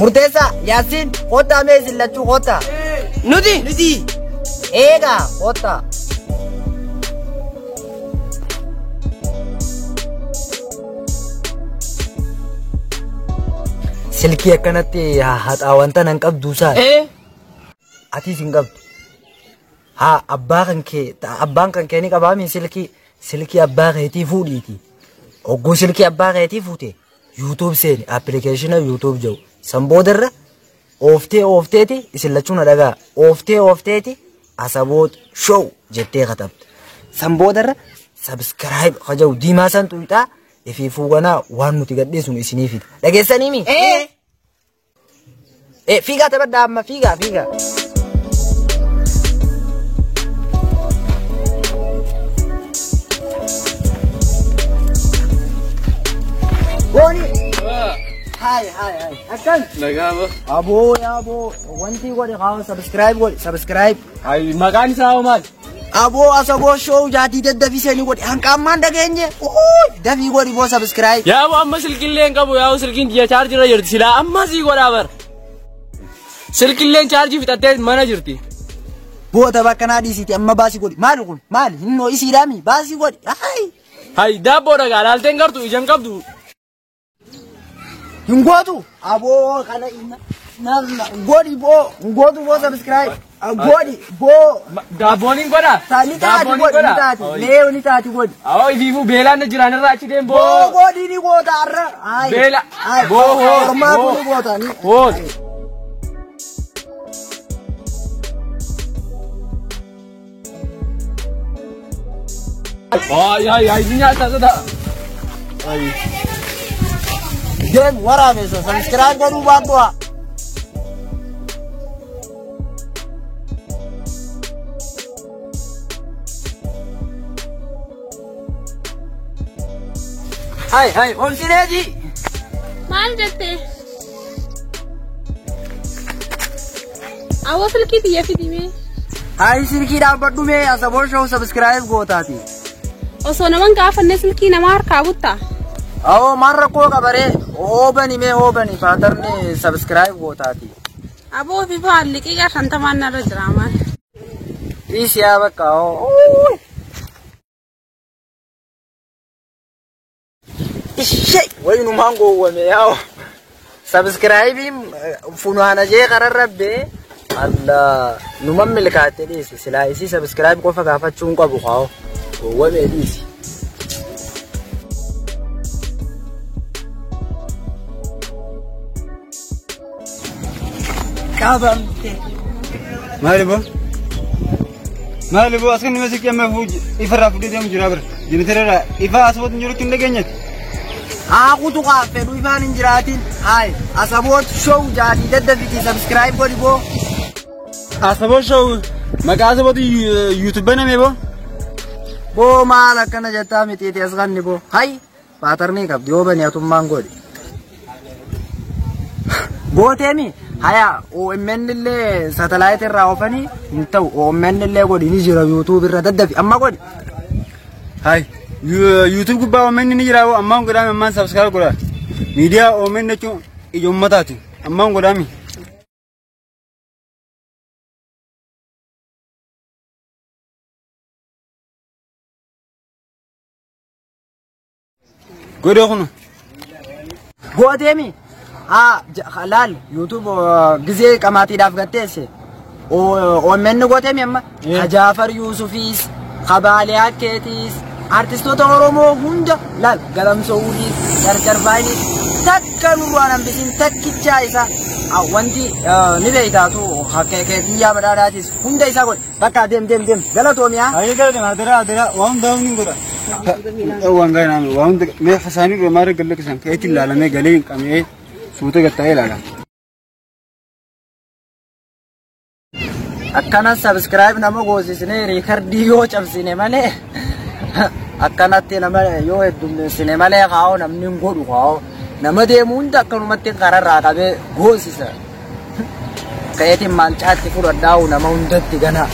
Murteessaa Yaasiin kottaa mee isin lachuu kottaa. Nuti. Nuti. Eegaa kottaa. Silkii akkanatti haxaawwan tan qabdu isaa. Ee. Atis hin qabdu. Haa abbaa kan kee abbaan kan kee ni qabaami silkii silkii abbaa keetii fuudhiiti. Ogguu silkii abbaa keetii fuute YouTube seeni appilikeeshina YouTube jedhu. San boodarra ooftee oofteeti isin lachuu na dhagaa ooftee oofteeti Asaboot show jettee katabda. San boodarra subscribe haja'u diimaa san tuqxaa ifii fuuganaa waan nuti gadhiisnu isinii fida. Dhageessanii mi? Ee. Ee fiigaa taphadhaa amma fiigaa fiigaa. Booni. Hai hai hai. Akkan. Nagaa. Aboo yaa aboo wanti godhi haa subscribe godhi subscribe. Ay maqaan isaa hoo maal? Aboo Asaboo show jaatii daddafisanii godhi hanqaammaan dhageenye. Dafii godhi boo subscribe. Yaa aboo amma silkiillee hin qabu yaa silkiin tiyya chaarjii irra jirti silaa amma sii godhaa bar. Silkiilleen chaarjii fixattee mana jirti. Boota bakka naa dhiisiiti amma baasii godhi. Maali kun maali hinnoo isiidhaami baasii godhi. Hai. Hay daabboo dhagaa laalteen gartu ija hin qabdu. Hin gootu. Aboo kana godhi boo hin gootu boo subscribe. Godhi boo. Daabboon hin godhaa? Ni taati godhi ni taati. Mee ni taati godhi. Awoo ifiifuu beelaan na jiraan irraa achi deem Boo boo. godhi ni goota har'a. Hai. Beela. Hai. Boo hoo. Ormaatu ni goota. Hoo. Ay ay ay ni nyaata sada. Ay. Deem waraabessa subscribe godhuu baadhu haa. Hai hai ol sineeji. Maal jette? Awwa silkii tiyya fidime. Hai silkii dhaabbadhu mee Asaboo show subscribe gootaati. Osoo naman gaafanne silkii namaa harkaa buttaa? Awoo maal rakkoo qabaree hoobani mee hoobani faatarni subscribe gootaati. Aboo fi faalliqii qar shantamaan narra jira maal. Dhiisi yaa bakka oo. Ishee wayinumaan gowwame yaa'u. Subscribe funaana jee kararra bee Allah numan milkaatte dhiisi silaa isii subscribe qofa gaafachuu hin qabu kaa'o gowwame dhiisi. Qabamte. Maali boo? Maali boo as kan nama siqii amma ifarraa fuudhee deemu jira bira. Jenetera ifa Asaboot hin jirutti hin dhageenyati. Haa kutu kaa fedhu ifaan hin jiraatin. Hai Asaboot show jaatii daddafiti subscribe godhi boo. Asaboot show maqaa Asaboot YouTube baname boo. Boo maal akkana jettaa mitiiti as kanni boo. Hai paatarnii qabdi yoo bani atummaan godhi. Gooteemi haya OMN illee satellite irraa oofanii hin ta'u OMN illee godhi ni jira YouTube irra daddafi amma godhi. Hai YouTube gubbaa OMN ni jira ammaan godhaami ammaan subscribe godha. Miidiyaa OMN jechuun ija uummataati ammaan godhaami. Godhee kunu. Gooteemi haa laal YouTube gizee qamaatiidhaaf gatteesse OMN gooteemi amma ka Jaafar Yuusufiis ka Baalee Akkeetiis artistoota Oromoo hunda laal Galamsoo'uudhiis Carcarfaayinis takka nurraan hambisiin takkichaa isaa wanti ni beeytaatu keefiyyaa badhaadhaatis hunda isaa godhe bakka deem deem deem galatoomiyaa. Ayi galatoomi adara adara waan hundaa ni godha. Waan gaarii naami waan hunda mee fasaanii dura maara galle kisan keetti ilaalamee galee hin qabnee suuta gattaa'ee ilaala. Akkana subscribe nama goosisnee riikardii yoo cabsine malee akkanatti nama yoo heddummeessine malee kaa'oo namni hin godhu kaa'oo nama deemu hunda akkanumatti kararraa qabee goosisa. Ka'eetiin maancaatti fudhadhaa'u nama hundatti gana.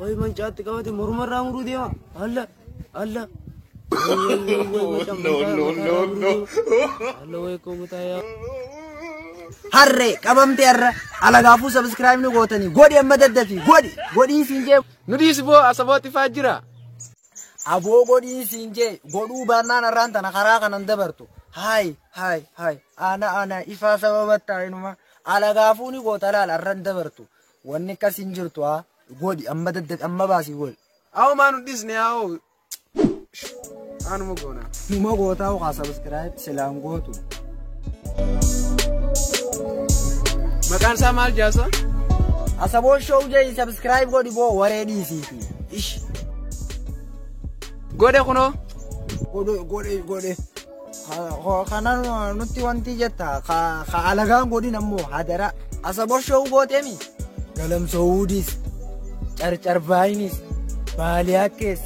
Way mancaatti qabate mormarraa muruu deema. Alla alla. No no no no. Alla way koo mataa yaa. Harree qabamte har'a alagaafuu subscribe nu gootanii godhi amma daddafii godhi godhiin siin jee. Nu dhiisi boo asabooti faa jira. Aboo godhiin siin jee godhuu baannaan har'aan tana karaa kanan dabartu. Haay haay haay ana ana ifaa sababa taa'inuma alagaafuu ni goota laal har'aan dabartu. Wanni akkas hin jirtu haa godhi amma daddafi amma baasii godhi. Awo maa nu dhiisne awo. Anuma goona. Numa gootaa haa subscribe silaan gootu. Maqaan isaa maal jaasa? Asaboo show jee subscribe godhi boo waree dhiisiiti. Ish. Godhe kunoo. Godhe godhe godhe. Kana nutti wanti jetta ka alagaan godhin ammoo hadara. Asaboo show gooteemi. Galamsooudis, carcarbaayinis, baaliyaakkees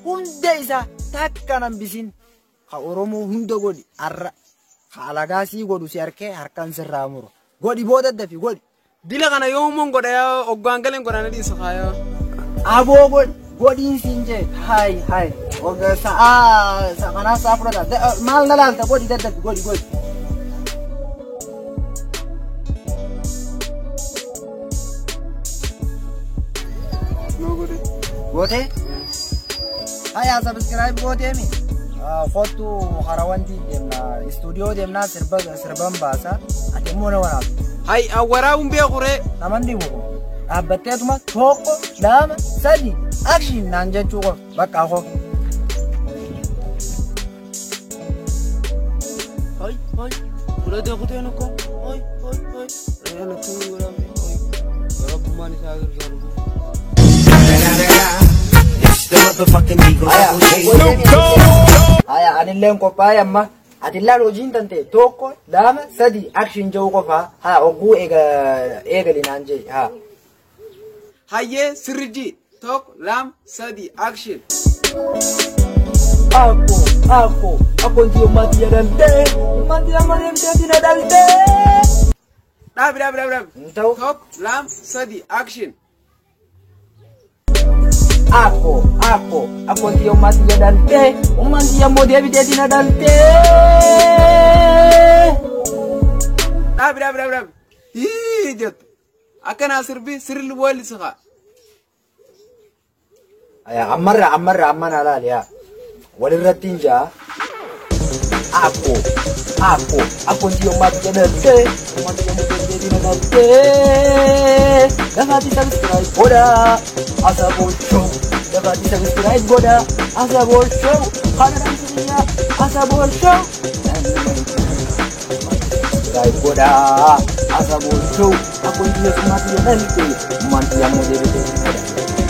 hunda isaa takka nambisin. Ka Oromoo hunda godhi har'a. Ka alagaa sii godhu si harkee harkaan sirraa muru. Godhi boo daddafi godhi. Dila kana yoomuun godha yaa oggaan galeen godhana dhiisa kaa. Aboo godhi godhiin siin jee haay haay. Sa'aa kanaaf sa'a fudhata. Maal na laalta godhi daddafi godhi godhi. Gootee? Hayaa subscribe gooteemi. Kottu hara wanti deemna istuudiyoo deemnaa sirban baasa. Ati immoo na waraabdu. Hay waraabuun beeku ree. Naman dhibu kun. Dhaabbatteetuma 1 2 3 action naan jechuu qofa bakka koo. Hay hay fudhatee kuteen akka hay hay hay. Re'een akkamiin godhame hay. Rabbumaan isaa gargaaru. Haya anilleen qophaa'e amma atillaan hojiin tante 1 2 3 action jedhu qofa haa oguu eegali naan jee haa. Hayyee sirrijii 1 2 3 action. Akko akko akkoon tiyyo maatii yadaltee maatii amma deemtee na dhaltee. Dhaabi dhaabi dhaabi dhaabi. Hin ta'u. 1 2 3 action. Akko akko akkoon tiyyo maatii yadaltee maatii ammoo deebitee na dhaltee. Dhaabi dhaabi dhaabi dhaabi. Hii jettu. Akkanaa sirbi sirri weellisa kaa. Ammarra ammarra amma na laali yaa. Walirratti hin jaa. Akko akko akkoon tiyyo maatii yadaltee maatii ammoo deebitee na dhaltee. Dafaati subscribe godhaa Asaboo show. Dafaati subscribe godhaa Asaboo show. Kana dhamsiniyaa Asaboo show. Subscribe godhaa Asaboo show. Akkoon tiyyo maatii yadaltee maatii ammoo deebitee na dhaltee.